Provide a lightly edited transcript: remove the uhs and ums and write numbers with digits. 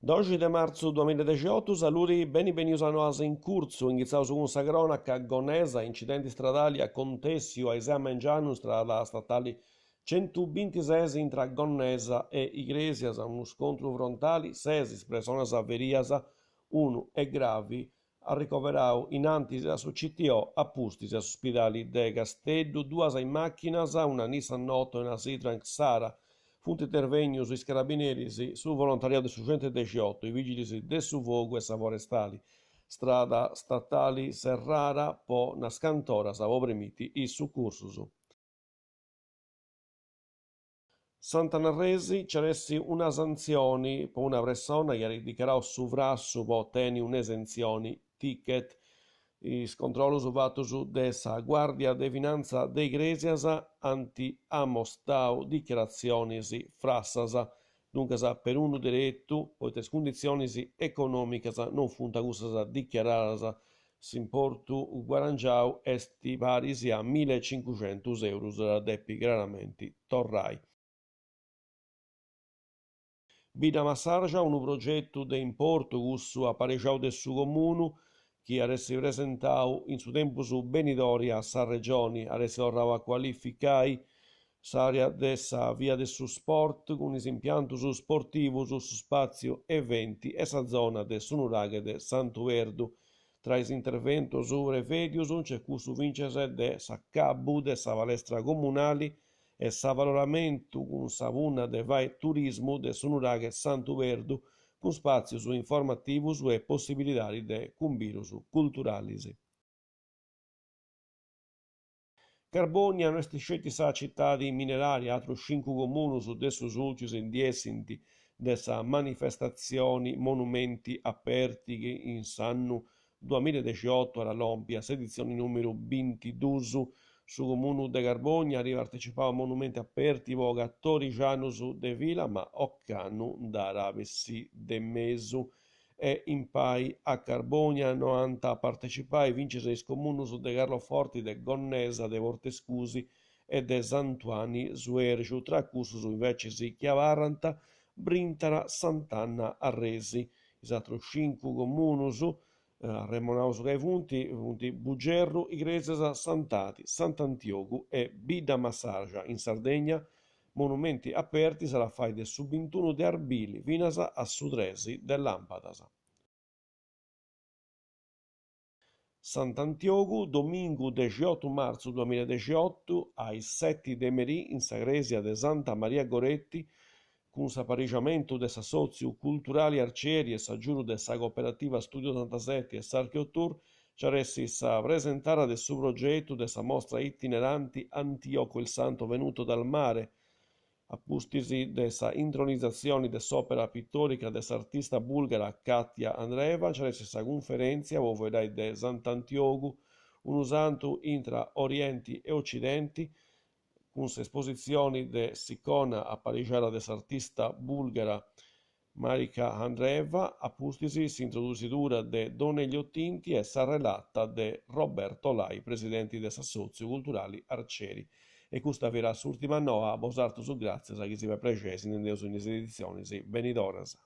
Doxi de martzu duamillaedexiotu, saludi, beni benius a Noas in Curtzu, inghitzaus cun sa cronaca, Gonnesa, incidenti stradali acontèssiu aiseu a mengianu in strada statali Centubintises intra Gonnesa e Igrèsias, unu scontru frontali, ses is personas ferias, unu est gravi, arricoverau in antis a su CTO, a pustis a su spidali de Casteddu, duas is màchinas, una Nissan Note e una Citroen Xsara, funt intervènnius is carabineris, su volontariau de su centudexiotto, is vìgilis de su fogu e sa forestali. Strada statali serrada po unas cant'oras po permiti is sucursus. Sant'Anna Arresi, nci at essi una santzioni po una pressona chi at dichiarau su frassu po oteni un'esentzioni ticket. Is controllus fatus de sa Guàrdia de Finantza de Igrèsias ant amostau dichiaratzionis frassas, duncas perunu deretu, poita is cunditzionis econòmicas non funt cussas dichiaradas S'importu guarangiau est paris a millecincuxentus eurus dd'at a depi craramenti torrai. Bidda Massarja, unu progetu de importu cussu aparixau de su Comunu chi at essi presentau in su tempus benidori a sa Regioni, at essi torrau a cualificai s'àrea de sa via de su sport cun is impiantus sportivus, su spàtziu eventi e sa zona de su nuraghe de Santu Perdu. Tra is interventus prevèdius nc'est cussu fintzas de s'acabu de sa palestra comunali e s'avaloramentu cun sa punna de fai turismu de su nuraghe Santu Perdu cun spàtzius informativus e possibilidadi de cumbidus culturalis. Carbònia no est sceti sa citadi minerària, atrus cincu comunus de su Sulcis ndi essint de sa manifestatzioni Monumenti Aperti chi in s'annu duamillaedexiotto at a lompi a s'editzioni nùmeru bintidus. Su comunu de Carbònia at partecipau a Monumenti Aperti po catòrixi annus de fila ma ocannu nd'at a bessì de mesu. E impai a Carbònia no ant a partecipai fintzas is comunus de Carloforti, de Gonnesa, de Portescusi e de Santuanni Suergiu. Tra cussus invecis chi abarrant brintat Sant'Anna Arresi. Is atrus cincu comunus arremonaus gai funt funt Bugerru, Igrèsias, Santadi, Sant'Antiogu e Bidda Massarja. In Sardegna Monumenti Aperti s'at a fai de su bintunu de arbili finas a su tres de làmpadas. Sant'Antiogu, domingu dexiotu martzu duamillaedexiottu, a is seti de merì in sa crèsia de Santa Maria Goretti, cun s'aparixamentu de s'Assòtziu Culturali Arcieri e s'agiudu de sa Cooperativa Studio Otantaseti e s'Archeotour, nci at essi sa presentada de su progetu de sa mostra itineranti Antioco il santo venuto dal mare, a pustis de sa intronizatzioni de s'òpera pitòrica de s'artista bùlgara Katia Andreeva, nci at essi sa cunferèntzia po fueddai de Sant'Antiogu, unu santu intra Orienti e Ocidenti, cun s'espositzioni de s'icona aparixada de s'artista bùlgara Marika Andreeva, a pustis s'introdusidura de Don Elio Tinti e sa relata de Roberto Lai, presidenti de s'Assòtziu Culturali Arcieri. E custa fiat s'ùrtima noa, a bosatrus gràtzias, chi si fait prexeri s'intendeus in is editzionis benidoras.